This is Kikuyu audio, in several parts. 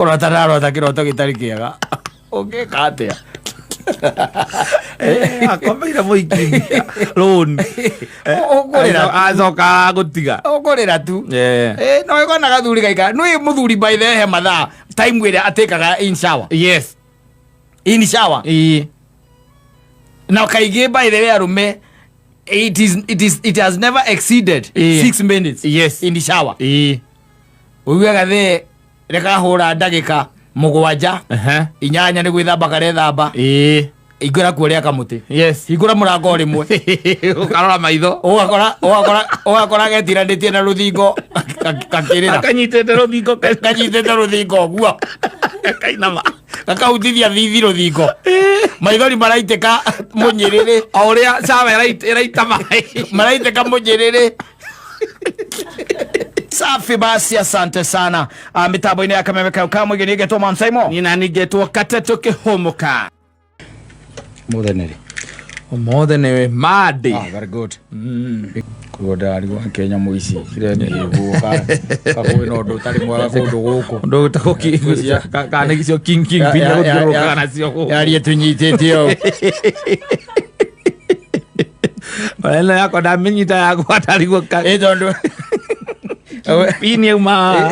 Ũrota ndarota kĩroto gĩtarĩ kĩega. Ũngĩka atĩa? Akomeire mũingĩ rũni. Ũkũrĩra. Acoka gũtiga. Ũkũrĩra tu. Eh. Eh, no ĩkona gathuri gaikara. Nĩ mũthuri by the way he mathaa time ĩrĩa atĩkaga in shower. Yes. In shower. Ĩĩ. Na kaingĩ by the way arũme it has never exceeded Ĩĩ. 6 minutes in the shower. Ĩĩ. Ũiguaga the rĩkahũra ndagĩka 7, 8 nĩ gwĩthamba karethamba. Ingĩra kuo rĩa kamũtĩ. Hingũra mũrango o rĩmwe. Ũkarora maitho. Ũgakora getiranĩtie na rũthingo kakĩrĩra. Kanyitĩte rũthingo. Kanyitĩte rũthingo ũguo. Kainama. Gakahutithia thithi rũthingo. Maithori maraitĩka mũnyĩrĩrĩ. O ũrĩa cawa ĩraita maĩ. Maraitĩka mũnyĩrĩrĩ. Safi basi, asante sana. Mitambo-inĩ ya kameme kau ka mũingĩ nĩngetwo Mansaimo. Niĩ nani ngetwo Katetũ Kĩhũmũka. Mũthĩ nĩ rĩ? Ũmũthĩ nĩ Monday. Ah, very good. Koguo ndĩrarigwo nĩkĩ nyamũ ici irengĩgwo kakwĩna ũndũ ũtarĩ mwega kũndũ gũkũ. Ũndũ ũtagwo kana nĩ cio king king pin gũthiũrũrũkaga nacio gũkũ. Yarie tũnyitĩte ũũ. Ĩno yakwa ndamĩnyita yakwa ndarigwo Ĩ tondũ pini yauma.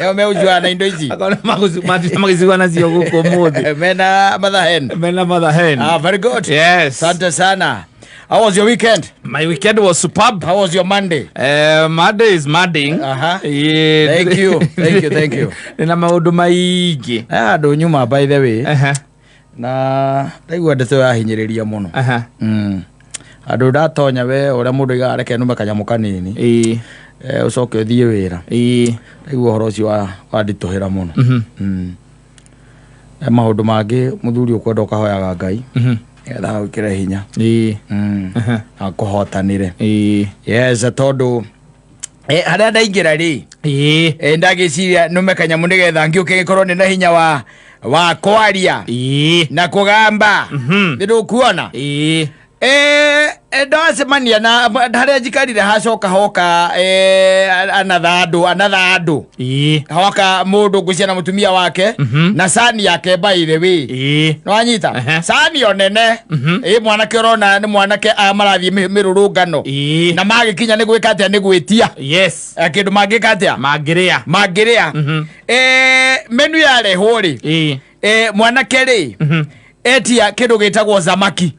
Ĩyo meũcuana na indo ici. Akona magĩcua nacio gũkũ ũmũthĩ. Mena mother hen. Mena mother hen. Ah, very good. Yes. Asante sana. How was your weekend? My weekend was superb. How was your Monday? Monday is Monday. Yeah. Thank you. Thank you, thank you. Nina maũndũ maingĩ. Aya andũ nyuma by the way. Na ndaigua ndeto yahinyĩrĩria mũno. Andũ ndatonya we ũrĩa mũndũ aigaga reke nume kanyamũ kanini. Ũcoke ũthiĩ wĩra. Ndaigua ũhoro ũcio wanditũhĩra mũno. Maũndũ mangĩ mũthuri ũkwenda ũkahoyaga Ngai. Nĩgetha agwĩkĩre hinya. Akũhotanĩre. Yes, tondũ harĩa ndaingĩra rĩ, ndagĩciria nume kanyamũ nĩgetha ngĩũke gĩkorwo nĩ na hinya wa kwaria na kũgamba. Nĩ ndũkuona? Ndacemania na harĩa njikarire hacoka hoka another andũ another andũ hoka mũndũ ngwĩciria na mũtumia wake na cani yake by the way. Nĩwanyita? Cani o nene ĩ mwanake ũrona nĩ mwanake aya marathiĩ mĩrũrũngano na magĩkinya nĩ gwĩka atĩa nĩ gwĩtia. Kĩndũ mangĩka atĩa? Mangĩrĩa. Mangĩrĩa. Menu yarehwo rĩ, mwanake rĩ etia kĩndũ gĩtagwo zamaki.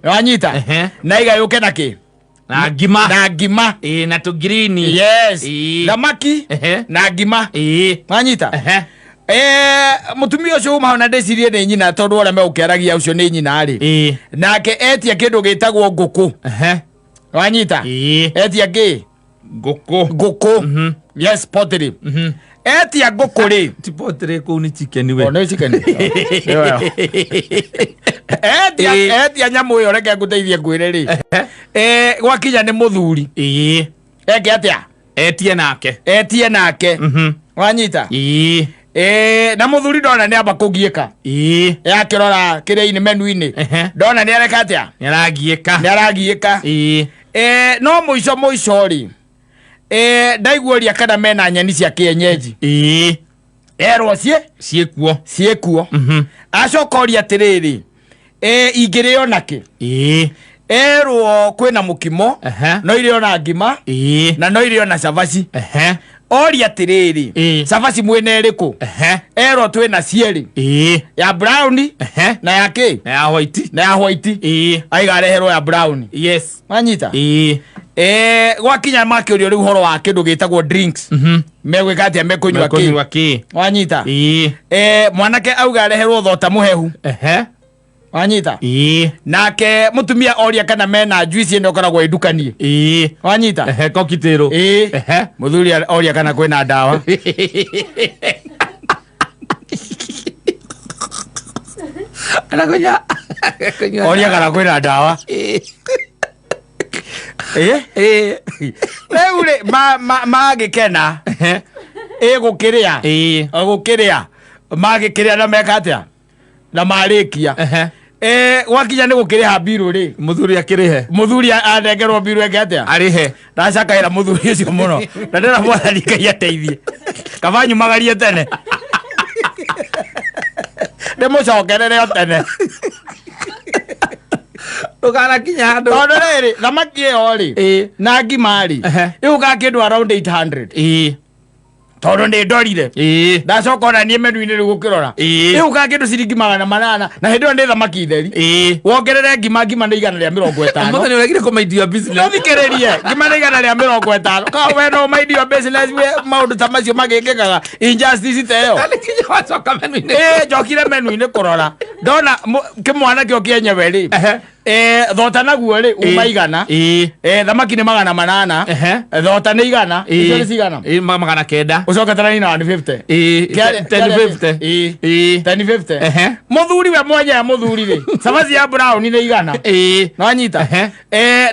Wanyita? Na igayũke na kĩ? Na ngima. Na ngima. Ĩĩ, na tũgirini. Yes. Thamaki na ngima. Wanyita? Mũtumia ũcio uma hau na ndĩcirie nĩ nyina tondũ ũrĩa megũkĩaragia ũcio nĩ nyina rĩ. Nake etia kĩndũ gĩtagwo ngũkũ. Wanyita? Etia ngĩ? Ngũkũ. Ngũkũ. Yes, poultry. Etia ngũkũ rĩ. Ti poultry kũu nĩ chicken we. O nĩ chicken. Nĩyo. Etia etia nyamũ ĩyo reke ngũteithie ngwĩre rĩ. Gwakinya nĩ mũthuri. Eke atĩa? Etie nake. Etie nake. Wanyita? Ĩĩ. Na mũthuri ndona nĩ amba kũgiĩka. Yakĩrora kĩrĩa-inĩ menu-inĩ. Ndona nĩ areka atĩa? Nĩ aragiĩka. Nĩ aragiĩka. No mũico mũico rĩ, ndaigua ũria kana mena nyeni cia kĩenyenji. Erwo ciĩ? Ciĩkuo. Ciĩkuo. Acoka ũria atĩrĩrĩ, ingĩrĩo nakĩ? Erwo kwĩna mũkimo, no irĩo na ngima, na no irĩo na cabaci. Oria atĩrĩrĩ, cabaci mwĩna ĩrĩkũ? Erwo twĩna cierĩ. Ya brown na ya kĩ? Na ya white. Na ya white. Aiga areherwo ya brown. Wanyita? Gwakinya makĩũrio rĩu ũhoro wa kĩndũ gĩtagwo drinks. Megwĩka atĩa mekũnyua kĩ? Mekũnyua kĩ? Wanyita? Mwanake auga areherwo thota mũhehu. Wanyita? Nake mũtumia oria kana mena juice ĩno ĩkoragwo ĩndukanie. Wanyita? Cocktail. Mũthuri oria kana kwĩna ndawa. Anakunywa. Oria kana kwĩna ndawa. Rĩu rĩ magĩkena ĩ gũkĩrĩa. Gũkĩrĩa. Magĩkĩrĩa na meka atĩa? Na marĩkia. Gwakinya nĩ gũkĩrĩha mbirũ rĩ. Mũthuri akĩrĩhe. Mũthuri anengerwo mbirũ eke atĩa? Arĩhe. Ndacakaĩra mũthuri ũcio mũno. Na ndĩra mwathani Ngai ateithie. Kaba nyumagarie tene. Ndĩmũcokerere o tene. Ndũkanakinya handũ. Tondũ rĩrĩ, thamaki ĩyo rĩ, na ngima rĩ, ĩgũkaga kĩndũ around 800. Tondũ nĩ ndorire. Ndacoka ona niĩ menu-inĩ rĩu gũkĩrora. Ĩgũkaga kĩndũ ciringi 800, na hĩndĩ ĩyo nĩ thamaki theri. Wongerere ngima, ngima nĩ 150. Mũthenya ũregire kũ-mind your business. Ũthikĩrĩrie, ngima nĩ 150. Ka we no mind your business, we maũndũ ta macio magĩkĩkaga, injustice ta ĩyo. Nĩ kinya wacoka menu-inĩ. Ĩĩ, njokire menu-inĩ kũrora, ndona kĩmwana kĩo kĩenyewe rĩ, thota naguo rĩ uma 100. Thamaki nĩ 800. Thota nĩ 100. Icio nĩ cigana? Ĩĩ, 900. Ũcoke tarani na 150. 1050. 1050. Mũthuri we mwenyewe, mũthuri rĩ, cabaci ya brown nĩ 100. Nĩwanyita?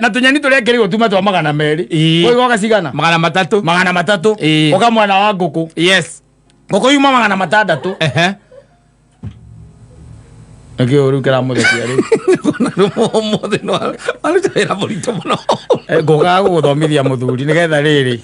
Na tũnyeni tũrĩa kĩrĩ gũtuma twa 200. Kũu cigana? 300. 300. Ũka mwena wa ngũkũ. Ngũkũ yuma 600. Nĩkĩo rĩu kĩramũthekia rĩu? Rĩu ũmũthĩ no aruta wĩra mũritũ mũno. Ngũkaga gũgũthomithia, mũthuri, nĩgetha rĩrĩ,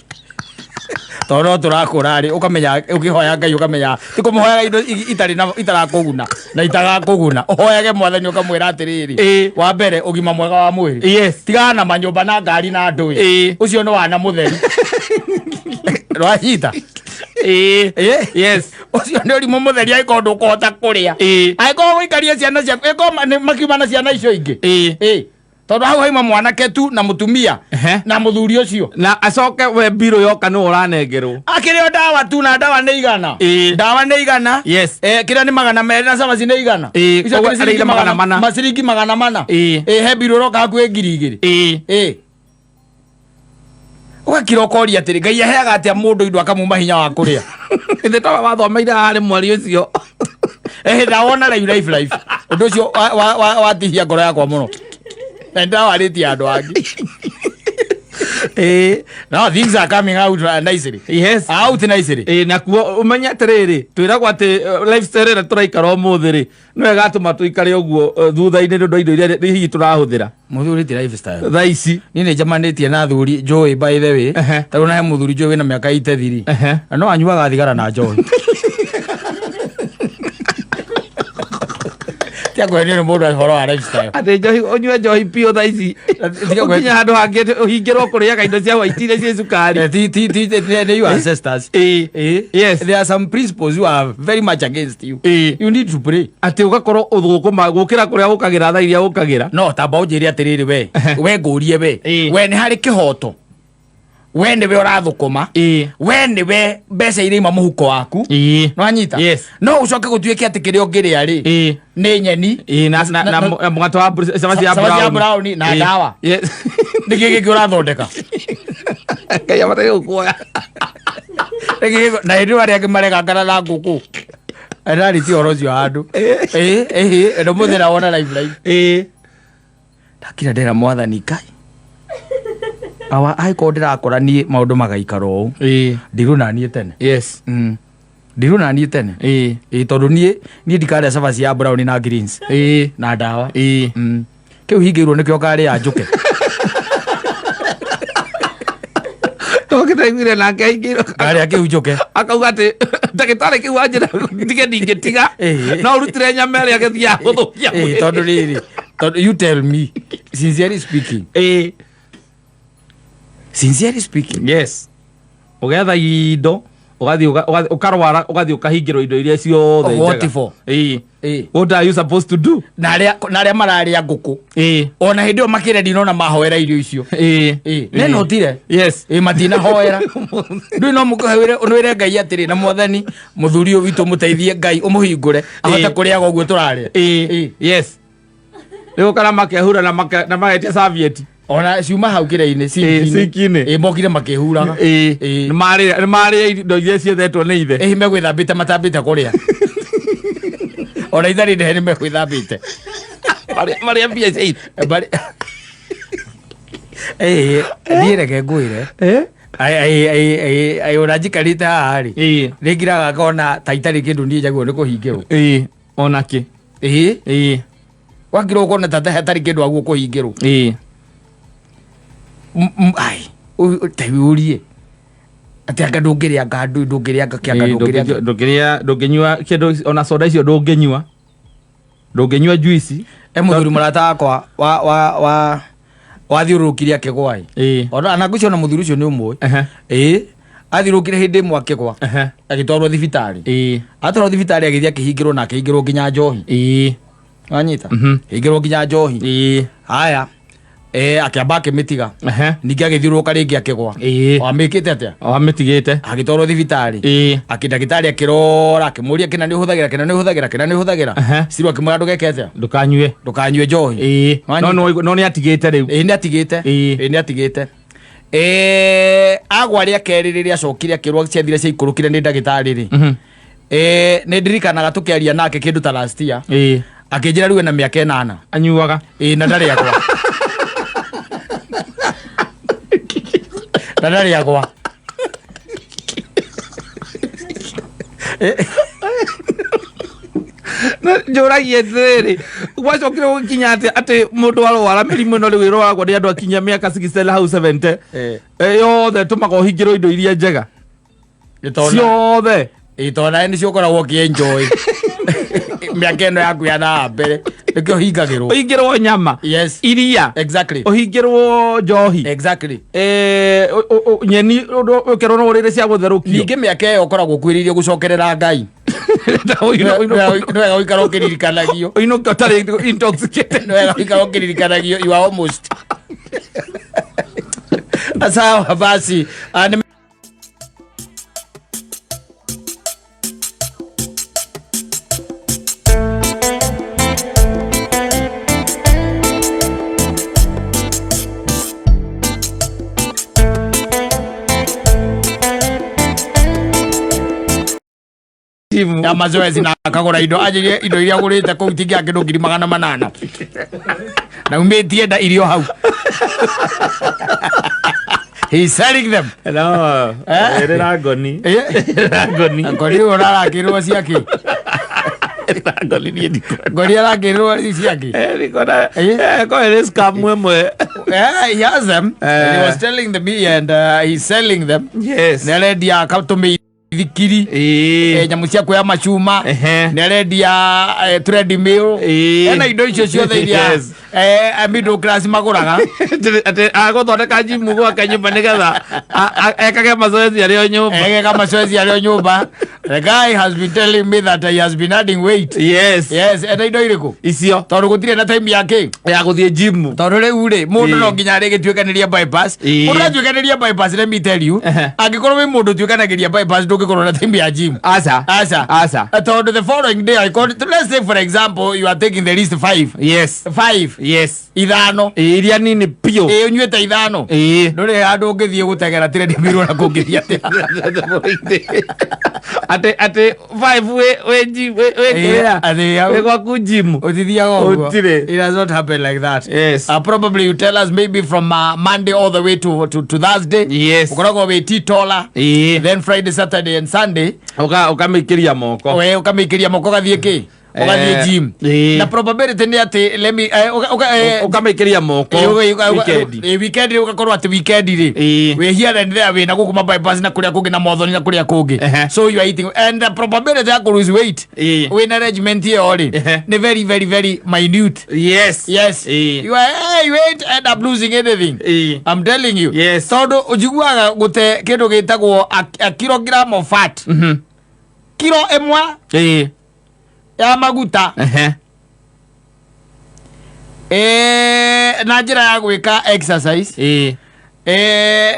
tondũ no tũrakũra rĩ, ũkamenya ũkĩhoya Ngai, ũkamenya ti kũmũhoyaga indo itarĩ na itarakũguna na itagakũguna. Ũhoyage Mwathani ũkamwĩra atĩrĩrĩ, wa mbere, ũgima mwega wa mwĩrĩ. Tigana na manyũmba na ngari na ndũĩ. Ũcio nĩ wana mũtheri rwanyita. Yes. Ũcio nĩ ũrimũ mũtheri angĩkorwo ndũkũhota kũrĩa. Angĩkorwo gũikaria ciana ciaku, ĩkorwo makiuma na ciana icio ingĩ. Tondũ hau haima mwanake tu na mũtumia na mũthuri ũcio. Na acoke we mbirũ yoka nĩ ũranengerwo. Akĩrĩ o ndawa tu, na ndawa nĩ 100. Ndawa nĩ 100. Kĩrĩa nĩ 200 na cabaci nĩ 100. Icio Koguo akĩrĩ ciringi arĩire 400. Maciringi 400. He mbirũ ĩroka hakuhĩ 2000. Ũgakira ũkoria atĩrĩ, Ngai aheaga atĩa mũndũ indo akamuma hinya wa kũrĩa? Ithe tawa wathomeire harĩ mweri ũcio. Ndawona live live live ũndũ ũcio watihia ngoro yakwa mũno, na nĩndawarĩtie andũ angĩ. Now things are coming out nicely. Out nicely. Ĩĩ, nakuo ũmenye atĩrĩrĩ, twĩragwo atĩ lifestyle ĩrĩa tũraikara ũmũthĩ rĩ, nĩyo ĩgatũma tũikare ũguo thutha-inĩ, nĩ ũndũ wa indo iria hihi tũrahũthĩra. Mũthuri ti lifestyle. Thaa ici. Niĩ nĩ njemanĩtie na athuri njũĩ, by the way. Tarĩu na he mũthuri njũĩ wĩna mĩaka 83. Na no anyuaga thigara na njohi. Tia kwendio nĩ mũndũ ũhoro wa lifestyle. Atĩ njohi, ũnyue njohi biũ thaa ici, Tiga ũkinye handũ hangĩ ũhingĩrwo kũrĩaga indo cia white iria ciĩ cukari. Ti your ancestors. There are some principles who are very much against you. You need to pray. Atĩ ũgakorwo ũthũkũma gũkĩra kũrĩa ũkagĩra thaa iria ũkagĩra. No tamba ũnjĩre atĩrĩrĩ, we ngũrie we. We nĩ harĩ kĩhoto? We nĩwe ũrathũkũma. We nĩwe mbeca iria ima mũhuko waku. Nĩwanyita? Yes. No ũcoke gũtuĩke atĩ kĩrĩa ũngĩrĩa rĩ, nĩ nyeni Ĩĩ, na mũgate wa cabaci ya cabaci ya brown. brown na ndawa. Nĩkĩ gĩkĩ ũrathondeka? Ngai abataire gũkuoya. Nĩkĩ na hĩndĩ ĩyo arĩa angĩ maregangana na ngũkũ ndarĩtie ũhoro ũcio handũ. Ĩĩ, ĩĩ, ĩno mũthenya wona live live. Ndakira ndĩra Mwathani Ngai awa, angĩkorwo ndĩrakora niĩ maũndũ magaikara ũũ, ndirũ na niĩ tene. Ndirũ na niĩ tene. Ĩĩ, tondũ niĩ ndikarĩa cabaci ya brown na greens na ndawa. Kĩu hingĩirwo nĩkĩo karĩa njũke. Tũkĩtaiguire nake aingĩrwo. Ngarĩa kĩu njũke. Akauga atĩ ndagĩtarĩ kĩu wanjĩra ndige ndingĩtiga. No ũrutire nyama ĩrĩa gĩthiaga gũthũkia Ĩĩ, mwĩrĩ. Tondũ rĩrĩ, tondũ you tell me, sincerely speaking, sincerely speaking, Ũgetha indo, ũgathiĩ ũkarwara, ũgathiĩ ũkahingĩrwo indo iria ciothe What njega. for? What are you supposed to do? Na arĩa mararĩa ngũkũ, ona hĩndĩ ĩyo makĩrĩa, ndinona mahoera irio icio. Nĩ notire. Ĩĩ, matinahoera ndũĩ, no mũkĩwĩre nwĩre Ngai atĩrĩ, na Mwathani, mũthuri ũyũ witũ mũteithie, Ngai ũmũhingũre ahote kũrĩaga ũguo tũrarĩa. Rĩu kana makehura na magetia serviette. Ona ciuma hau kĩrĩa-inĩ. Sinki-inĩ. Ĩĩ, mokire makĩhuraga. Nĩ marĩa indo iria ciethetwo nĩ ithe. Ĩĩ, megwĩthambĩte matambĩte kũrĩa, ona itharĩ ndehe nĩ megwĩthambĩte. Marĩa mbia cia ithe. Ĩĩ, niĩ reke ngwĩre. Ai, ai, ai, ai, ai, ona njikarĩte haha rĩ, rĩngiraga ngona ta itarĩ kĩndũ niĩ njagĩrĩirwo nĩ kũhingĩrwo. Ĩĩ, onakĩ. Ĩĩ, wakirwo ũkona ta hatarĩ kĩndũ aguo kũhingĩrwo. Ai, ta ũrie atĩ anga ndũngĩrĩa, anga ndũngĩrĩa, anga kĩanga ndũngĩrĩa. Ndũngĩrĩa, ndũngĩnyua kĩndũ, ona soda icio ndũngĩnyua. Ndũngĩnyua juici. E mũthuri mũrata wakwa wa wa wa wathiũrũrũkire akĩgwa ĩ. Ona na ngwĩciria ona mũthuri ũcio nĩ ũmũĩ. Ĩĩ, athiũrũrũkire hĩndĩ ĩmwe akĩgwa. Agĩtwarwo thibitarĩ. Atwarwo thibitarĩ agĩthiĩ akĩhingĩrwo na akĩhingĩrwo nginya njohi. Wanyita? Hingĩrwo nginya njohi. Haya. Eh, akĩamba akĩmĩtiga. Ningĩ agĩthiũrũrũka rĩngĩ akĩgwa. Wamĩkĩte atĩa? Wamĩtigĩte. Agĩtwarwo thibitarĩ. Akĩ ndagĩtarĩ akĩrora akĩmũria kĩna nĩ ũhũthagĩra, kĩna nĩ ũhũthagĩra, kĩna nĩ ũhũthagĩra. Ciro akĩmwĩra ndũgeke atĩa? Ndũkanyue. Ndũkanyue njohi. Wanyita? No nĩ atigĩte rĩu. Ĩĩ nĩ atigĩte. Ĩĩ nĩ atigĩte. Eh, agwa rĩa kerĩ rĩrĩa acokire akĩrwo ciathire ciaikũrũkire nĩ ndagĩtarĩ rĩ. Eh, nĩ ndirikanaga tũkĩaria nake kĩndũ ta last year. Akĩnjĩra rĩu ena mĩaka 8. Anyuaga. Ĩĩ na ndarĩ agwa. Na ndarĩ agwa. Njũragia atĩrĩrĩ, gwacokire gũkinya atĩ atĩ mũndũ arwara mĩrimũ ĩno rĩu ĩrwaragwo nĩ andũ akinyia mĩaka 60 na hau 70, yothe ĩtũmaga ũhingĩrwo indo iria njega ciothe. Ĩ tondũ nawe nĩcio ũkoragwo ũkĩenjoy mĩaka ĩno yaku ya na mbere, nĩkĩo ũhingagĩrwo. Ũhingĩrwo nyama. Yes. Iria. Exactly. Ũhingĩrwo njohi. Exactly. Nyeni ũkerwo no ũrĩre cia gũtherũkio. Ningĩ mĩaka ĩyo ũkoragwo ũkuhĩrĩirie gũcokerera Ngai. Nĩ wega gũikara ũkĩririkanagio. Ũinũke ũtarĩ intoxicated. Nĩ wega gũikara ũkĩririkanagio you are almost. Sawa basi. Ah, nĩ ya mazoezi na akagũra indo, anjĩrie indo iria agũrĩte kũu itingĩaga kĩndũ 800,000 na umĩtie nda irio hau. He's selling them. No, Eh? ĩrĩ ngoni. Ngoni. Ngori ũyũ ũrarakĩrwo ciake. Ngoni niĩ ndikwenda. Ngori arakĩrwo ciake. Ndikona. Eh? Ko ĩrĩ scam ĩmwe. Yeah, he has them. And he was telling them and he's selling them. Yes. Nĩ arendia akatũmĩithikiri. Nyamũ cia kuoya macuma. Nĩ arendia treadmill. Ena indo icio ciothe iria middle class magũraga. Atĩ agũthondeka njimu gwake nyũmba nĩgetha ekage mazoezi arĩ o nyũmba. Egeka mazoezi arĩ o nyũmba. The guy has been telling me that he has been adding weight. Yes. Yes, ena indo irĩkũ? Icio. Tondũ gũtirĩ na time ya kĩ? Ya gũthiĩ gym. Tondũ rĩu rĩ, mũndũ no nginya arĩgĩtuĩkanĩria bypass. Mũndũ atuĩkanĩria bypass, let me tell you. Angĩkorwo wĩ mũndũ ũtuĩkanagĩria bypass ndũngĩkorwo na time ya gym. Aca. Aca. Aca. Tondũ the following day, let's say for example, you are taking the list 5. Yes. 5. Yes. 5. Iria nini piũ. Ĩĩ ũnyuĩte 5. Ndũrĩ handũ ũngĩthiĩ gũteng'era treadmill na kũngĩthiĩ atĩa. Atĩ atĩ 5 wĩ wĩ gym wĩ wĩ kĩrĩa? Atĩ hau. Wĩ gwaku gym. Ũtithiaga ũguo. Ũtirĩ. It does not happen like that. Yes. Probably you tell us maybe from Monday all the way to Thursday. Yes. Ũkoragwo wĩ titola. Then Friday, Saturday and Sunday. Ũkamĩikĩria moko. We ũkamĩikĩria moko ũgathiĩ kĩ? Ũgathiĩ gym. Na probability nĩ atĩ let me Ũkamĩikĩria moko weekend. Weekend ũgakorwo atĩ weekend rĩ. Wĩ here and there, wĩ na gũkũ ma bypass na kũrĩa kũngĩ na Mothoni na kũrĩa kũngĩ. So you are eating and the probability ya kũ lose weight wĩ na regiment ĩyo rĩ nĩ very very very minute. Yes. Yes. You are, hey, you ain't end up losing anything. I'm telling you. Yes. Tondũ ũnjiguaga gũte kĩndũ gĩtagwo a kilogram of fat. Kilo ĩmwe ya maguta. Na njĩra ya gwĩka exercise.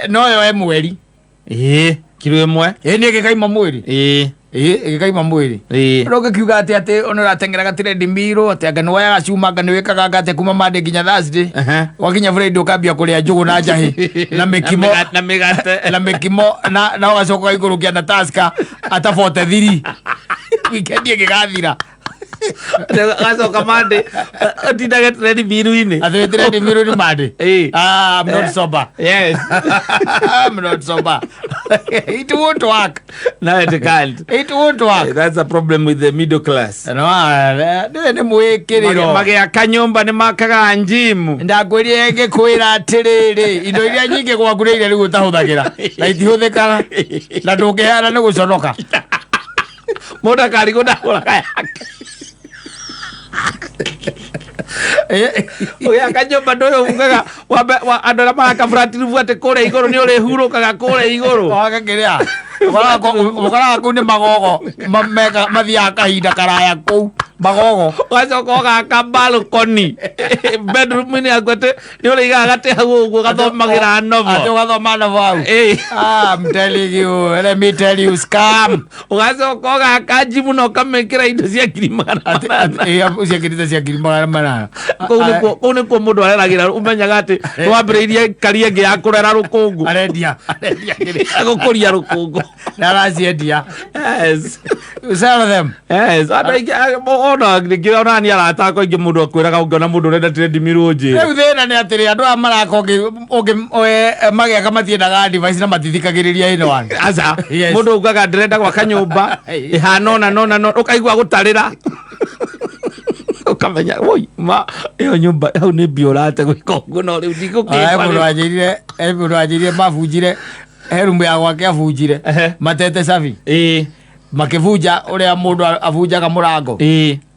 No yoe mweri. Kilo ĩmwe. Nĩ ĩgĩkaima mwĩrĩ. Ĩgĩkaima mwĩrĩ. No ũngĩkiuga atĩ atĩ ona ũrateng'eraga treadmill, atĩ anga nĩ woyaga cuma, anga nĩ wĩkaga anga atĩ kuma Monday nginya Thursday. Wakinya Friday ũkambia kũrĩa njũgũ na njahĩ na mĩkimo. Na mĩgate. Na mĩkimo na ũgacoka ũgaikũrũkia na Tusker ata 43. Weekend ĩngĩgathira. Gacoka Monday ũtindage treadmill-inĩ. Atĩ treadmill nĩ Monday. Ah, I'm not sober. Yes. I'm not sober. It won't work. No, it can't. It won't work. That's a problem with the middle class. No, nĩ mwĩkĩrĩro. Magĩaka nyũmba nĩ makaga njimu. Ndakwĩrire ngĩkwĩra atĩrĩrĩ, indo iria nyingĩ gwaku nĩ iria rĩu ũtahũthagĩra na itihũthĩkaga na ndũngĩheana nĩ gũconoka. Mũndũ akarigwo ndagũraga yake. Ũgĩaka nyũmba ndũĩ ugaga wambe andũ arĩa maraka flat roof atĩ kũrĩa igũrũ nĩ ũrĩhurũkaga kũrĩa igũrũ. Wage kĩrĩa ũkoraga kũu nĩ magogo mathiaga kahinda karaya kũu magogo. Ũgacoka ũgaka balcony bedroom-inĩ yaku atĩ nĩ ũrĩigaga gatĩ hau ũguo ũgathomagĩra Atĩ novel. ũgathoma novel hau. Ĩĩ. Ah, I'm telling you, let me tell you, scam. Ũgacoka ũgaka njimu na ũkamĩkĩra indo cia ngiri magana Atĩ- manana. atĩ- ĩĩ, ciakĩrĩte cia 800,000. Kũu nĩkuo mũndũ areragĩra ũmenyaga atĩ nĩwambĩrĩirie karia ĩngĩ ya kũrera rũkũngũ. Arendia kĩrĩa? Ya gũkũria rũkũngũ. Na araciendia. Yes. You sell them. Yes, andũ aingĩ ona ningĩ ona niĩ arata akwa aingĩ mũndũ akwĩraga ũngĩona mũndũ ũrenda treadmill ũnjĩre. Rĩu thĩna nĩ atĩrĩ andũ aya maraka magĩaka matiendaga advice na matithikagĩrĩria anyone. Aca. Yes. Mũndũ augaga ndĩrenda gwaka nyũmba ĩhana ũna na ũna na ũna, ũkaigua gũtarĩra. Ũkamenya woi ma ĩyo nyũmba hau nĩ mbia ũrate gwĩka ũguo no rĩu He mũndũ ndigũkĩka. wanjĩrire, he mũndũ wanjĩrire mabunjire, he rumu ya gwake abunjire, matete cabi. Makĩbunja ũrĩa mũndũ abunjaga mũrango.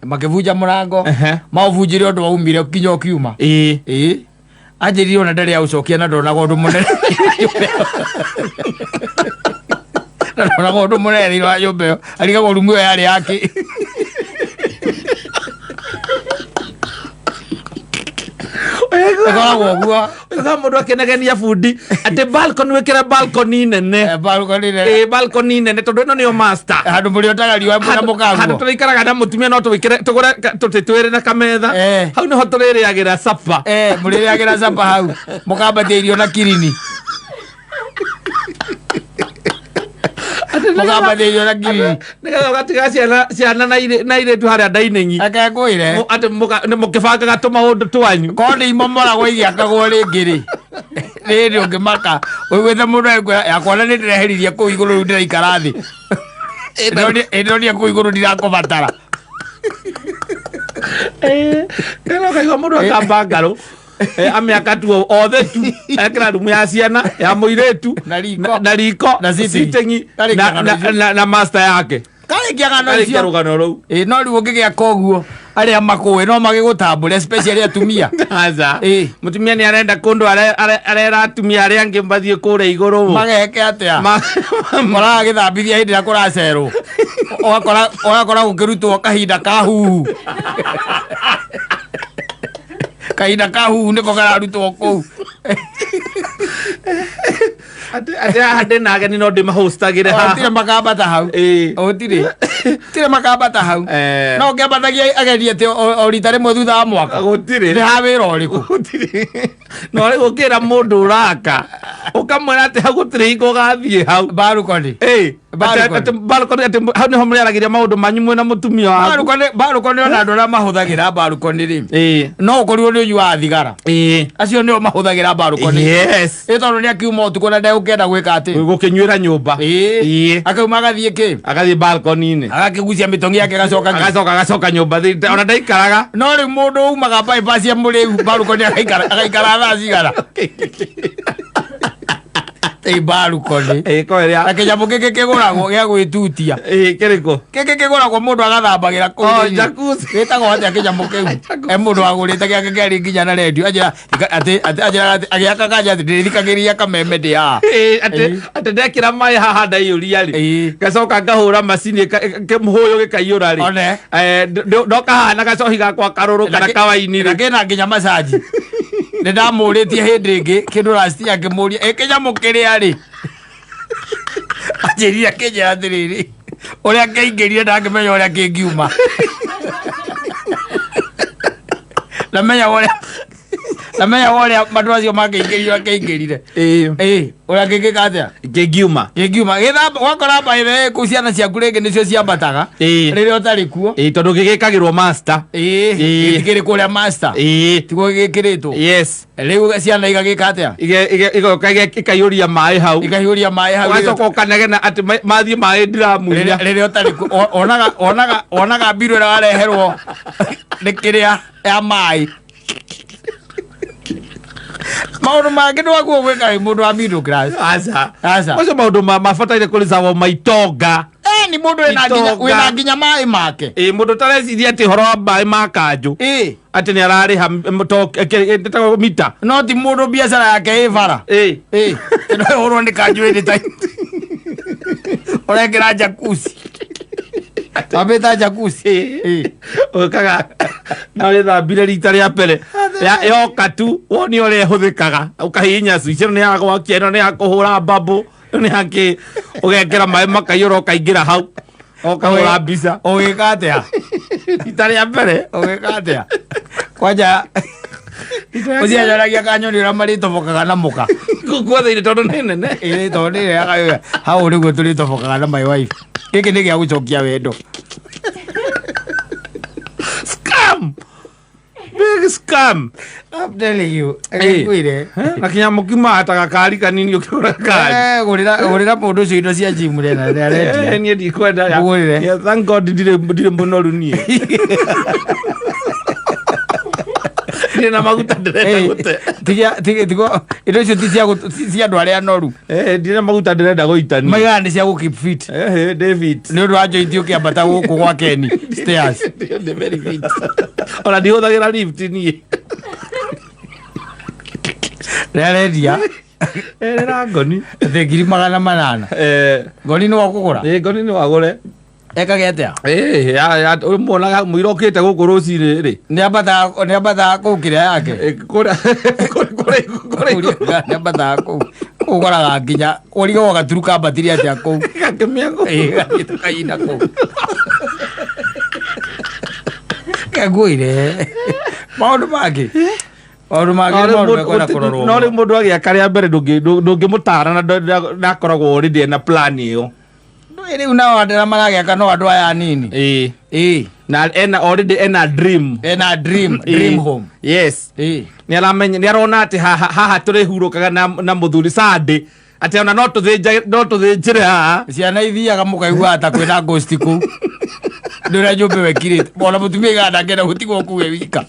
Makĩbunja mũrango, maũbunjire ũndũ waumire nginya ũkiuma. Ĩĩ. Anjĩrire ona ndarĩ aũcokia na ndonaga ũndũ mũnene. Na ndonaga ũndũ mũnene thĩinĩ wa nyũmba ĩyo. Arigagwo rumu ĩyo yarĩ yake. Ĩkoragwo ũguo. Ũiguaga mũndũ akĩnegenia bundi atĩ balcony wĩkĩre balcony nene. Balcony nene. Ĩĩ, balcony nene tondũ ĩno nĩyo master. Handũ mũrĩotaga riũa mwĩna Handũ mũkaguo. tũrĩikaraga na mũtumia no tũwĩkĩre tũgũre tũtĩ twĩrĩ na kametha. Hau nĩho tũrĩrĩagĩra supper. Mũrĩrĩagĩra supper hau. Mũkambatia irio na kirini. Mũkambatia irio na kirini. Nĩgetha ũgatiga ciana na airĩtu harĩa dining. Reke ngwĩre. Atĩ nĩ mũkĩbangaga tũmaũndũ twanyu. Korwo nĩ imomoragwo igĩakagwo rĩngĩ rĩ. Rĩrĩ ũngĩmaka. Ũiguĩte mũndũ agĩkwĩra, yakwa na nĩ ndĩreheririe kũu igũrũ rĩu ndĩraikara thĩ. Ĩndĩronia kũu igũrũ ndirakũbatara. Kana ũkaigua mũndũ akamba ngarũ. Amĩaka tu othe tu. Ekĩra rumu ya ciana, ya mũirĩtu, Na riko. na riko, Na sitting. sitting, Karĩkia ng'ano icio. na master yake. Karĩkia ng'ano Karĩkia icio. rũgano rũu. Ĩ, no rĩu ũngĩgĩaka ũguo arĩa makũĩ no magĩgũtambũre especially atumia. Aca. Ĩ. Mũtumia nĩ arenda kũndũ arera atumia arĩa angĩ mathiĩ kũrĩa igũrũ. Mageke atĩa? Ũkoraga agĩthambithia hĩndĩ ĩrĩa kũracerwo. Ũgakora gũkĩrutwo kahinda ka huhu. Kahinda ka huhu nĩko kararutwo kũu. Atĩ haha ndĩna ageni no ndĩmahostagĩre haha. Gũtirĩ makambata hau. Gũtirĩ. Gũtirĩ makambata hau. No ũngĩambatagia ageni atĩ o rita rĩmwe thutha wa mwaka. Gũtirĩ. Nĩ ha wĩra ũrĩkũ? Gũtirĩ. No rĩu ũkĩra mũndũ ũraka, ũkamwĩra atĩ hau gũtirĩ hingo ũgathiĩ hau. Balcony. Balcony. Atĩ balcony, atĩ hau nĩho mũrĩaragĩria maũndũ manyu mwĩna mũtumia waku. Balcony, balcony ona andũ arĩa mahũthagĩra balcony rĩ. No ũkorirwo nĩ ũnyuaga thigara. Acio nĩo mahũthagĩra balcony. Ĩ tondũ nĩ akiuma ũtukũ na ndegũkĩenda gwĩka atĩ. Gũkĩnyuĩra nyũmba. Akauma agathiĩ kĩ? Agathiĩ balcony-inĩ. Agakĩgucia mĩtũngi yake agacoka kĩ? Agacoka nyũmba thĩ, ona ndaikaraga. No rĩu mũndũ umaga bypass ya mũrĩu balcony agaikara thaa cigana? Ĩ balcony. Ĩ, ko ĩrĩa- Na kĩnyamũ gĩkĩ kĩgũragwo gĩa gwĩtutia. Ĩ, kĩrĩkũ? Gĩkĩ kĩgũragwo mũndũ agathambagĩra kũu Oh, thĩinĩ. jacuzzi. Gĩtagwo atĩa kĩnyamũ kĩu? Jacuzzi. He mũndũ wagũrĩte gĩake kĩarĩ nginya na redio. Anjĩra, atĩ, atĩ, anjĩraga atĩ, agĩaka kanja atĩ ndĩrĩthikagĩrĩria kameme ndĩ haha. Ĩ, atĩ ndekĩra maĩ haha ndaiyũria rĩ. Ngacoka ngahũra macini kĩmũhũyũ gĩkaiyũra rĩ. One. Ndoka haha na gacohi gakwa karũrũ kana kawaini Na rĩ. kĩna nginya macaji. Nĩ ndamũrĩtie hĩndĩ ĩngĩ kĩndũ last year ngĩmũria, ĩ kĩnyamũ kĩrĩa rĩ? Anjĩrire akĩnjĩra atĩrĩrĩ, ũrĩa kĩaingĩrire ndangĩmenya ũrĩa kĩngiuma. Ndamenya ũrĩa ndamenya ũrĩa andũ acio makĩingĩrire ũrĩa kĩaingĩrire. Ĩ, ũrĩa kĩngĩka atĩa? Kĩngiuma. Kĩngiuma. Gĩthamba, wakora by the way kũu ciana ciaku rĩngĩ nĩcio ciambataga. Rĩrĩa ũtarĩ kuo. Ĩ, tondũ gĩgĩkagĩrwo master. Gĩtikĩrĩ kũrĩa master. Tiguo gĩgĩkĩrĩtwo. Yes. Rĩu ciana igagĩka atĩa? Igoka ikaiyũria maĩ hau. Ikaiyũria maĩ hau. Ũgacoka ũkanegena atĩ mathiĩ maĩ ndiramu-inĩ. Rĩrĩa ũtarĩ kuo, onaga mbirũ ĩrĩa wareherwo nĩ kĩrĩa ya maĩ. Maũndũ mangĩ ndwaguo gwĩka wĩ mũndũ wa middle class. Aca. Aca. Macio maũndũ mabataire kũrĩcagwo maitonga. Yani mũndũ wĩna nginya Itonga. wĩna nginya maĩ make. Ĩ mũndũ ũtareciria atĩ ũhoro wa maĩ ma kanjũ Ĩ. atĩ nĩ ararĩha ĩtagwo mita. No ti mũndũ biacara yake ĩ bara. Ĩ. Ĩ. Ĩno ĩhũrwo nĩ kanjũ ĩrĩ ta ũrekĩra jacuzzi. Wambĩta jacuzzi. Ĩ. Ũkaga na ũrĩthambire rita rĩa mbere yoka tu wone ũrĩa ĩhũthĩkaga, ũkahihinya switch ĩno nĩ ya gwakia, ĩno nĩ ya kũhũra mbambũ, ĩno nĩ ya kĩ, ũgekĩra maĩ makaiyũra, ũkaingĩra hau ũkahũra mbica. Ũgĩka atĩa? Rita rĩa mbere. Ũgĩka atĩa? Kwanja ũcio anyonagia kanyoni ũrĩa marĩtobokaga na mũka. Gũkũ thĩinĩ tondũ nĩ nene. Ĩĩ, tondũ nĩ hau nĩguo tũrĩtobokaga na my wife. Gĩkĩ nĩ gĩa gũcokia wendo. Scam, big scam. I'm telling you. Ĩ. Ngwĩre. Na kinya mũkima hata gakari kanini ũkĩgũra gakari. Eh, gũrĩra gũrĩra mũndũ ũcio indo cia gym rĩ na arendia. Niĩ ndikwenda Mũgũrĩre. Yeah, thank God ndirĩ mũnoru niĩ. Ndirĩ na maguta ndĩrenda gũte. Tiga tiga tiga indo icio ti ti cia andũ arĩa noru. Ndirĩ na maguta ndĩrenda gũitania. Maigaga nĩ cia gũ keep fit. David. Nĩ ũndũ wa joint ũkĩambata gũkũ gwa Ken stairs. Ndĩ very fit. Ona ndihũthagĩra lift niĩ. Rĩa arendia Erera ngoni. atĩ 800,000. Ngoni nĩ wakũgũra. Ĩ, ngoni nĩ wagũre. Ekage atĩa? Ĩ, ya muonaga mũira ũkĩte gũkũ rũcinĩ rĩ. Nĩ ambataga kũu kĩrĩa yake. Kũrĩa kũrĩa kũrĩa Nĩ ambataga kũu. Kũu ũkoraga nginya ũrigagwo gaturu kambatire atĩa kũu. Gakĩmĩa kũu. Ĩ, gathiĩte kaina kũu. Kengũire. Maũndũ mangĩ. Maũndũ mangĩ nĩ maũndũ mekwenda kũrorwo. No rĩu mũndũ agĩaka rĩa mbere ndũngĩmũtara na ndakoragwo already ena plan ĩyo. Ndũĩ rĩu nao andũ arĩa maragĩaka no andũ aya anini. Ĩ. Ĩ. Na ena already ena dream. Ena dream, dream home. Yes. Ĩ. Nĩ aramenya, nĩ arona atĩ haha haha tũrĩhurũkaga na mũthuri Sunday, atĩ ona no tũthĩnja, no tũthĩnjĩre haha. Ciana ithiaga mũkaigua ta kwĩna ghost kũu. Nĩ ũrĩa nyũmba ĩyo ĩkirĩte. Ona mũtumia aigaga ndangĩenda gũtigwo kũu e wika.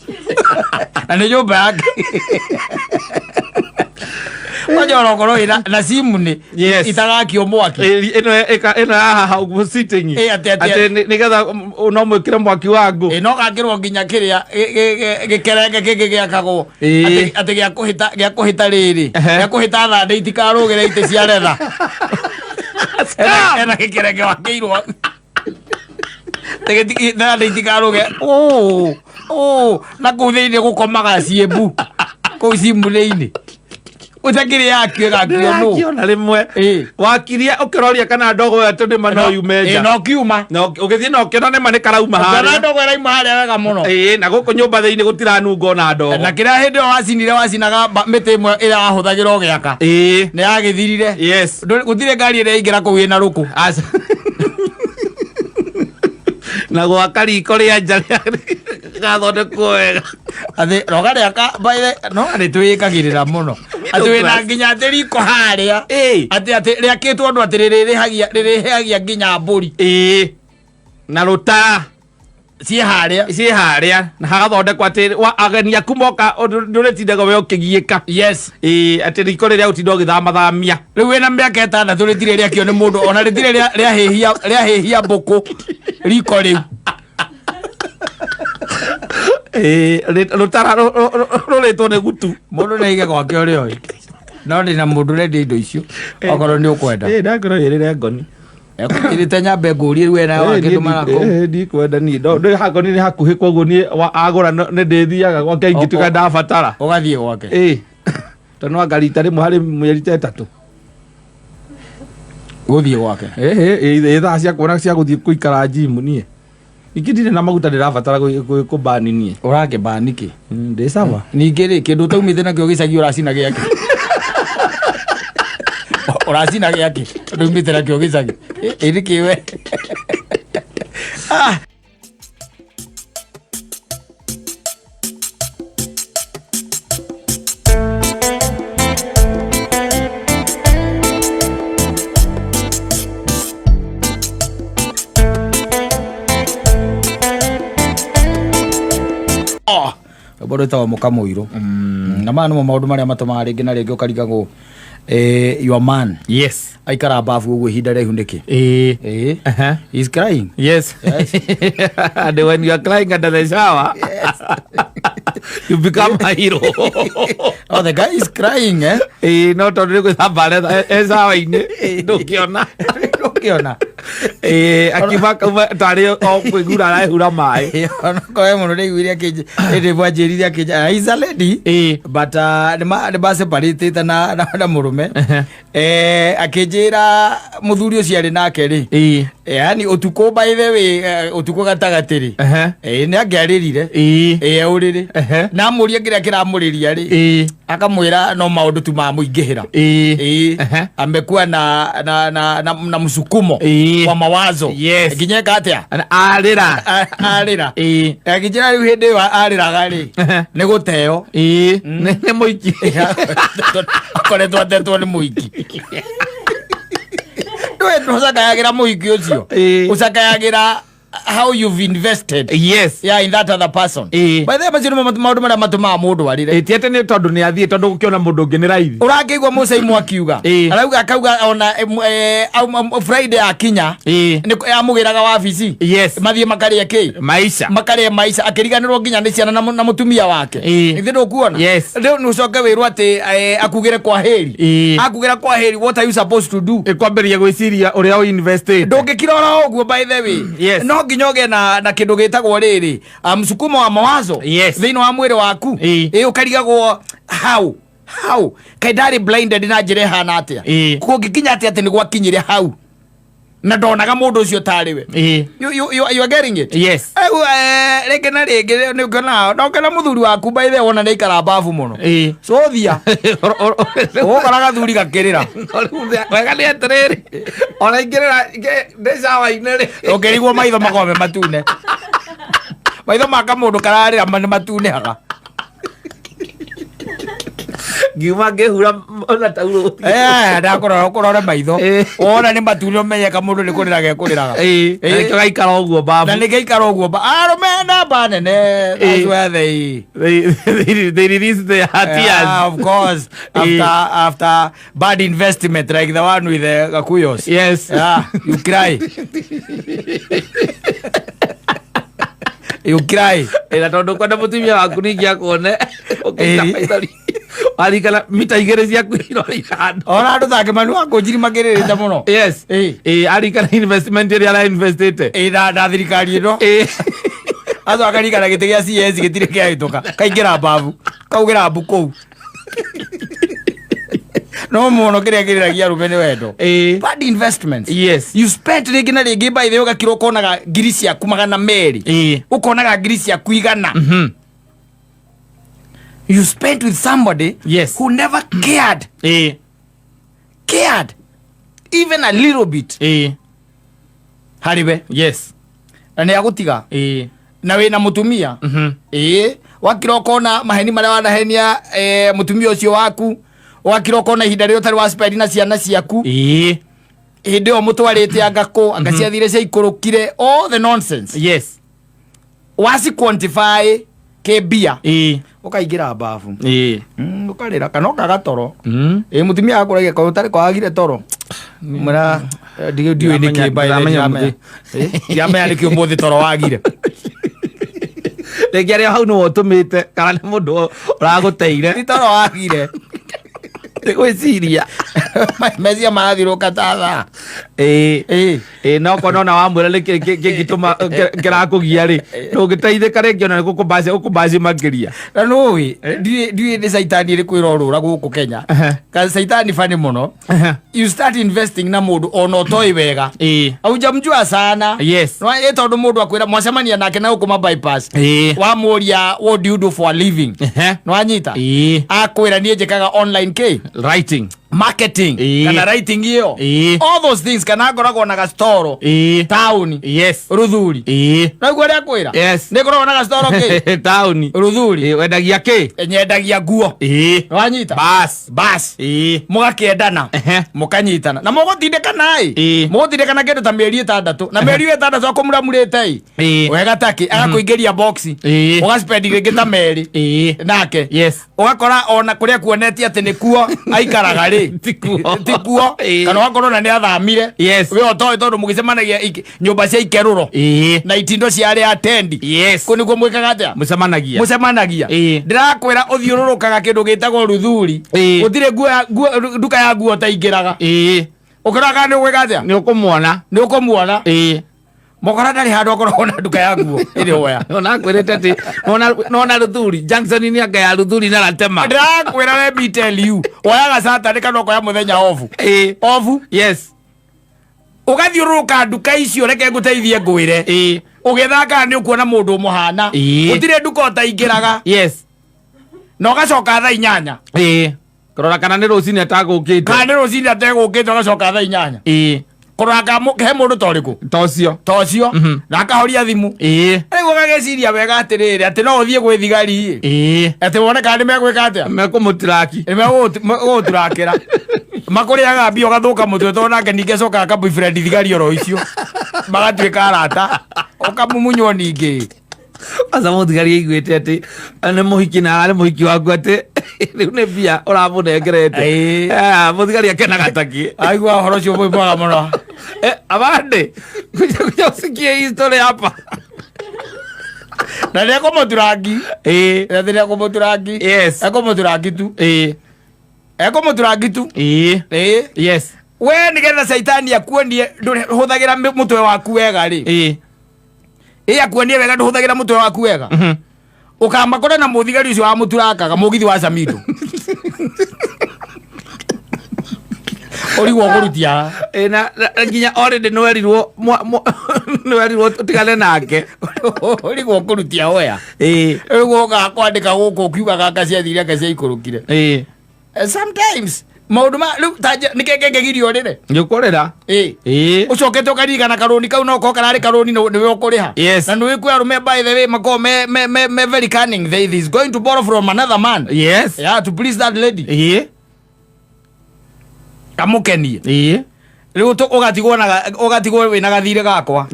Na nĩ nyũmba yake. Kwanja ona ũkorwo wĩna na simu nĩ Yes. itagakio mwaki. Ĩno ĩno ya haha ũguo sitting. Ĩ, atĩ- Atĩ nĩgetha no mwĩkĩre mwaki wa ngũ. Ĩ, no gakĩrwo nginya kĩrĩa gĩkerenge kĩngĩ gĩakagwo. Ĩ. Atĩ gĩa kũhĩta rĩrĩ. Gĩa kũhĩta thandĩ itikarũgĩre itĩ cia retha. Ena gĩkerenge wakĩirwo. Thandĩ itikarũge. Ũ, ũ, na kũu thĩinĩ gũkomaga ciĩmbu. Kũu cimu-inĩ. Ũtakĩrĩ yakio ĩgakio nũ. Ndĩrakiona rĩmwe. Ĩ. Wakiria ũkĩroria kana ndogo ĩyo atĩ nĩma no yume Ĩ, nja. no kiuma. Na ũgĩthiĩ na ũkĩona nĩma nĩ karauma Ũkĩona harĩa. ndogo ĩrauma harĩa wega mũno. Ĩ, na gũkũ nyũmba thĩinĩ gũtiranunga ona ndogo. Na kĩrĩa hĩndĩ ĩyo wacinire wacinaga mĩtĩ ĩmwe ĩrĩa wahũthagĩra ũgĩaka. Ĩ. Nĩ yagĩthirire. Yes. Gũtirĩ ngari ĩrĩa ĩingĩra kũu ĩna rũkũ. Aca. Na gwaka riko rĩa nja gathondekwo wega. Atĩ roga rĩaka by the no nĩ twĩkagĩrĩra mũno. Atĩ wĩna nginya atĩ riko harĩa. Ĩ. Atĩ rĩakĩtwo ũndũ atĩ rĩrĩheagia nginya mbũri. Ĩ. Na rũtara. Ciĩ harĩa. Ciĩ harĩa. Na hagathondekwo atĩ ageni aku moka ndũrĩtindaga we ũkĩgiĩka. Yes. Ĩ, atĩ riko rĩrĩa ũtinda ũgĩthamathamia. Rĩu wĩna mĩaka 6 rĩtirĩ rĩakio nĩ mũndũ ona rĩtirĩ rĩahĩhia mbũkũ riko rĩu. Ĩ, rũtara rũrĩtwo nĩ gutu. Mũndũ nĩ aige gwake ũrĩa oĩ. No ndĩna mũndũ ũrendia indo icio okorwo nĩ ũkwenda. Ĩ, ndakorwo ĩrĩre ngoni. Ekũnjĩrĩte nyambe ngũrie rĩu ena wake ndũmara kũu. Ndikwenda niĩ. No, ndĩ ha ngoni nĩ hakuhĩ koguo niĩ agũra nĩ ndĩthiaga gwake ingĩtuĩka ndabatara. Ũgathiĩ gwake. Ĩ. Tondũ no anga rita rĩmwe harĩ mĩeri ta 3. Gũthiĩ gwake. Ĩ, ĩ, thaa cia kuona cia gũthiĩ gũikara gym niĩ. Ningĩ ndirĩ na maguta ndĩrabatara kũbani niĩ. Ũrakĩbani kĩ? Ndĩ sawa. Ningĩ rĩ, kĩndũ ũtaumĩte nakĩo gĩcagi ũracina gĩakĩ? Ũracina gĩakĩ? Ndũumĩte nakĩo gĩcagi. Ĩ, nĩkĩ we? Rwĩmbo rwĩtagwo Mũka Mũirũ. Na maya nĩmo maũndũ marĩa matũmaga rĩngĩ na rĩngĩ ũkarigagwo Your man aikara bafu ũguo ihinda raihu nĩkĩ? He's crying. Yes. And when you are crying under the shower, you become a hero. Oh, the guy is crying, eh? Ĩĩ, no tondũ nĩ gwĩthamba aretha e shower-inĩ, ndũngĩona. Ndũngĩona. Ĩĩ, akiuma kauma tarĩ o kwĩgura arehura maĩ. Onakorwo he mũndũ ndaiguire akĩnj hĩndĩ ĩmwe anjĩrire akĩnj he's a lady, but nĩ maseparatĩte na mũrũme. Akĩnjĩra mũthuri ũcio arĩ nake rĩ, yani ũtukũ, by the way, ũtukũ gatagatĩ rĩ, nĩ angĩarĩrire ũrĩrĩ na amũrie kĩrĩa kĩramũrĩria rĩ, akamwĩra no maũndũ tu mamũingĩhĩra. Amekuwa na msukumo wa mawazo nginya eka atĩa? Arĩra. Arĩra. Akĩnjĩra rĩu hĩndĩ ĩyo arĩraga rĩ, nĩ gũteo. Ĩĩ, nĩ mũiki. Akoretwo atetwo nĩ mũiki. Ndũĩ ndũcakayagĩra mũhiki ũcio, ũcakayagĩra how you've invested, yeah, in that other person. By the way, macio nĩmo maũndũ marĩa matũmaga mũndũ arĩre. Ĩ, ti atĩ nĩ tondũ nĩ athiĩ, tondũ gũkĩona mũndũ ũngĩ nĩ raithi. Ũrakĩigua mũcaimu akiuga, arauga akauga ona Friday akinya, nĩ amũgĩraga wabici, mathiĩ makarĩe kĩ? Maisha. Makarĩe maica, akĩriganĩrwo nginya nĩ ciana na mũtumia wake. Ithe ndũkuona? Yes. Rĩu nĩ ũcoke wĩrwo atĩ akugĩre kwa heri. Akugĩra kwa heri, what are you supposed to do? Ĩkwambĩrĩria gwĩciria ũrĩa ũinvestĩte. Ndũngĩkira oro ũguo, by the way. No nginya ũgĩe na kĩndũ gĩtagwo rĩrĩ, msukumo wa mawazo thĩinĩ wa mwĩrĩ waku. Ĩ, ũkarigagwo how kaĩ ndarĩ blinded na njĩra ĩhana atĩa, kũngĩkinya atĩa atĩ nĩ gwakinyire hau na ndonaga mũndũ ũcio tarĩ we. You are getting it? Yes. Rĩu, rĩngĩ na rĩngĩ nĩ ũkĩona ndokena mũthuri waku, by the way, wona nĩ aikara babu mũno, cũthia ũgũkora gathuri gakĩrĩra. Wega nĩ atĩrĩrĩ, ona ingĩrĩra ndĩ shower-inĩ rĩ, ũkĩrigwo maitho makorwo me matune, maitho ma kamũndũ kararĩra nĩ matunĩhaga. Ngiuma ngĩhura ona taurũ. Ndakũrora ũkũrore maitho, wona nĩ matune ũmenye kamũndũ nĩ kũrĩra gekũrĩraga. Na nĩkĩo gaikara ũguo babu. Na nĩkĩo ũguo arũme namba nene, that's where they They release their tears. Yeah, of course. After bad investment like the one with the Gakuyos. Yeah, you cry. You cry. Ĩ, na tondũ kwenda mũtumia waku ningĩ akuone ũkĩita maithori warikana mita 2 ciaku irore ithano. Ona andũ take manu wa kũnjiri makĩrĩrĩte mũno. Ĩ, arikana investment ĩrĩa arainvestĩte. Ĩ, na thirikari ĩno. Aco akarikana gĩtĩ gĩa CS gĩtirĩ kĩahĩtũka. Kaingĩra mbabu. Kaugĩra mbu kũu. No mũno kĩrĩa kĩrĩragia arũme nĩ wendo. Bad investments. You spent rĩngĩ na rĩngĩ, by the way, ũgakira ũkonaga ngiri ciaku 200. Ũkonaga ngiri ciaku 100. You spent with somebody who never cared, cared even a little bit harĩ we. Na nĩ agũtiga na wĩna mũtumia. Ĩĩ, wakira ũkona maheni marĩa wanahenia mũtumia ũcio waku, wakira ũkona ihinda rĩrĩa ũtarĩ wa spend na ciana ciaku, hĩndĩ ĩyo mũtwarĩte anga kũ, anga ciathire ciaikũrũkire, all the nonsense waci quantify kĩmbia, ũkaingĩra babu, ũkarĩra kana ũkaga toro. Ĩ, mũtumia akũragia ko ũtarĩ kwagire toro, mwĩra ndiũĩ nĩkĩ, by the way, Ndiramenya. Ndiramenya nĩkĩ ũmũthĩ toro wagire. Rĩngĩ arĩa hau nĩwe ũtũmĩte kana nĩ mũndũ ũragũteire. Ti toro wagire. Nĩ gwĩciria. Meciria marathirũka ta thaa. Ĩ, no kona ona wamwĩra nĩ kĩngĩtũma kĩrakũgia rĩ, ndũngĩteithĩka rĩngĩ, ona nĩ gũkũmbaci ũkũmbaci makĩria. Na nũĩ ndiũĩ nĩ caitani ĩrĩkũ ĩrorũra gũkũ Kenya. Ka caitani bani mũno. You start investing na mũndũ ona ũtoĩ wega, haujamjua sana. No ĩ, tondũ mũndũ akwĩra mwacemania nake na gũkũ ma bypass, wamũria, "What do you do for a living?" Nĩwanyita? Akwĩra, "Niĩ njĩkaga online k Writing. marketing kana writing ĩyo, all those things, kana ngoragwo na gastoro taũni Ruthuri." Naguo ũrĩa akwĩra, "Nĩ ngoragwo na gastoro kĩ Taũni Ruthuri." Wendagia kĩ? "Nyendagia nguo." Nĩwanyita? Bas. Bas, mũgakĩendana, mũkanyitana na mũgũtindĩkana ĩ, mũgũtindĩkana kĩndũ ta mĩeri 6, na mĩeri ĩyo 6 akũmuramurĩte ĩ, wega takĩ agakũingĩria box, ũgaspendi rĩngĩ ta merĩ nake, ũgakora ona kũrĩa kuonetie atĩ nĩkuo aikaraga rĩ. rĩ Tikuo. Tikuo. Ĩĩ. Kana wakorwo na nĩ athamire. Yes. We ũtoĩ tondũ mũgĩcemanagia nyũmba cia ikerũro na itindo cia arĩa atendi. Yes. Kũ nĩkuo mwĩkaga atĩa? Mũcemanagia. Mũcemanagia. Ndĩrakwĩra ũthiũrũrũkaga kĩndũ gĩtagwo Ruthuri. Gũtirĩ nduka ya nguo ũtaingĩraga. Ũkĩrora kana nĩ ũgwĩka atĩa? Nĩ ũkũmuona. Nĩ ũkũmuona. Mokora ndarĩ handũ akoragwo na nduka ya nguo ĩrĩ hoya. Ona akwĩrĩte atĩ nona Ruthuri junction-inĩ anga ya Ruthuri na Latema. Ndĩrakwĩra, let me tell you, woyaga Saturday kana ũkoya mũthenya obu. Obu. Yes. Ũgathiũrũrũka nduka icio, reke ngũteithie ngwĩre. Ũgĩthaka nĩ ũkuona mũndũ ũmũhana. Gũtirĩ nduka ũtaingĩraga. Na ũgacoka thaa 8. Kũrora kana nĩ rũcinĩ atagũkĩte. Kana nĩ rũcinĩ ategũkĩte, ũgacoka thaa 8. Kũrora kana he mũndũ ta ũrĩkũ. Ta ũcio. Ta ũcio. Na akahoria thimũ. Rĩu ũgagĩciria wega atĩrĩrĩ, atĩ no ũthiĩ gwĩ thigari ĩ. Atĩ wone kana nĩ megwĩka atĩa. Mekũmũtiraki. Nĩ megũgũturakĩra. Makũrĩaga mbia ũgathũka mũtwe tondũ nake ningĩ acokaga aka boyfriend thigari oro icio. Magatuĩka arata. Ũkamumunywo ningĩ. Aca mũthigari aiguĩte atĩ nĩ mũhiki na ararĩ mũhiki waku atĩ rĩu nĩ mbia ũramũnengerete. Ah, mũthigari akenaga takĩ. Aigua ũhoro ũcio mwĩ mwega mũno. Abande kuja kuja usikie hii story hapa. Na nĩ ekũmũturangi. Na nĩ ekũmũturangi. Yes. Ekũmũturangi tu. Ekũmũturangi tu. Yes. We nĩgetha caitani akuonie ndũhũthagĩra mũtwe waku wega rĩ. Ĩ akuonie wega ndũhũthagĩra mũtwe waku wega. Ũkamakora na mũthigari ũcio wamũturakaga mũgithi wa Samido. Ũrigwo ũkũrutia. Na nginya already nĩwerirwo nĩwerirwo ũtigane nake. Ũrigwo ũkũrutia hoya. Rĩu ũkaga kwandĩka gũkũ ũkiugaga anga ciathire anga ciaikũrũkire. Sometimes maũndũ ma rĩu ta nĩkĩ kĩngĩgiria ũrĩre? Nĩ ũkũrĩra. Ũcokete ũkaririkana karũni kau no korwo kararĩ karũni nĩwe ũkũrĩha. Yes. Na nĩũĩ kwĩ arũme, by the way, makoragwo me very cunning. They is going to borrow from another man. Yes. Yeah, to please that lady. Kamũkenie. Rĩu ũgatigwo wĩna gathirĩ gakwa.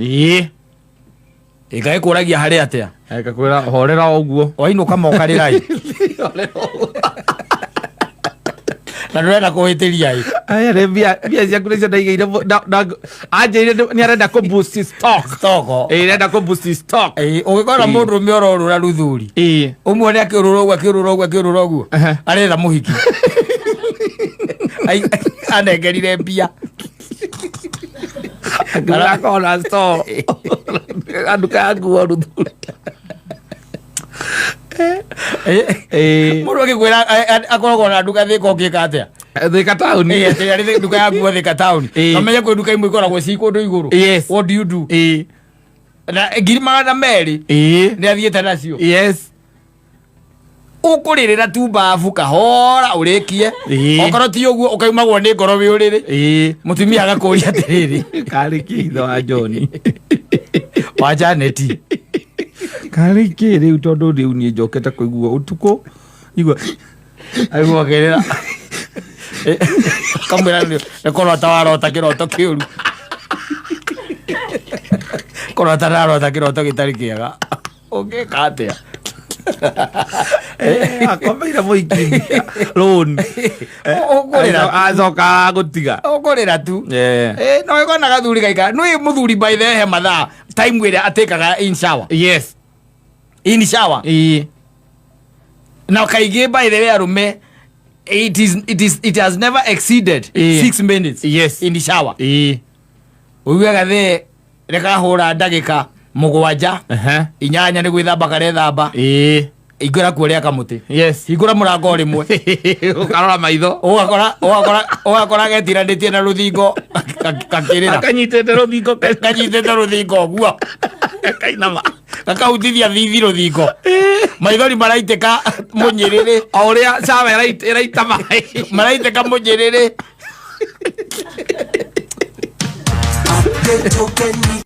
Ĩgagĩkũragia harĩ atĩa? Ekakwĩra horera o ũguo. Wainũka mokarĩra ĩ. Na ndũrenda kũhĩtĩria ĩ. Aya nĩ mbia ciaku nĩcio ndaigĩire anjĩire nĩ arenda kũ boost stock. Toko. Arenda kũ boost stock. Ũgĩkora mũndũrũme ũrorũra Ruthuri. Ũmuone akĩũrũra ũguo, akĩũrũra ũguo, akĩũrũra ũguo. Aretha mũhiki. Anengerire mbia. Akĩra kona store. Nduka ya nguo Ruthuri. Mũndũ agĩkwĩra akoragwo na nduka Thĩka ũngĩka atĩa? Thika taũni. Atĩ arĩ nduka ya nguo Thĩka taũni. Kamenye kwĩ nduka imwe ikoragwo ci kũndũ igũrũ. Yes. What do you do? Na 200,000 nĩ athiĩte nacio. Yes. Ũkũrĩrĩra tu mbabu kahora ũrĩkie. Okorwo ti ũguo ũkaumagwo nĩ ngoro wĩ ũrĩrĩ. Mũtumia agakũria atĩrĩrĩ. Karĩ kĩ ithe wa John? Wa Janet. Karĩ kĩ rĩu tondũ rĩu niĩ njokete kũigua ũtukũ igua Aigua akĩrĩra. Kamwĩra nĩ kũrota warota kĩroto kĩũru. Kũrota ndarota kĩroto gĩtarĩ kĩega. Ũngĩka atĩa? Akomeire mũhiki loan. Ũkũrĩra. Acoka agũtiga. Ũkũrĩra tu. No ĩkona gathuri gaikara. Nĩ mũthuri, by the way, he mathaa time ĩrĩa atĩkaga in shower. Yes. In shower. Na kaingĩ, by the way, arũme it has never exceeded 6 minutes Yes. in the shower. Ũiguaga thee rĩkahũra ndagĩka 7, 8 nĩ gwĩthamba karethamba. Ingĩra kuo rĩa kamũtĩ. Yes. Hingũra mũrango o rĩmwe. Ũkarora maitho. Ũgakora getiranĩtie na rũthingo gakĩrĩra. Akanyitĩte rũthingo. Kanyitĩte rũthingo ũguo. Kainama. Gakahutithia thithi rũthingo, maithori maraitĩka mũnyĩrĩrĩ. O ũrĩa cawa ĩraita maĩ. Maraitĩka mũnyĩrĩrĩ. Token.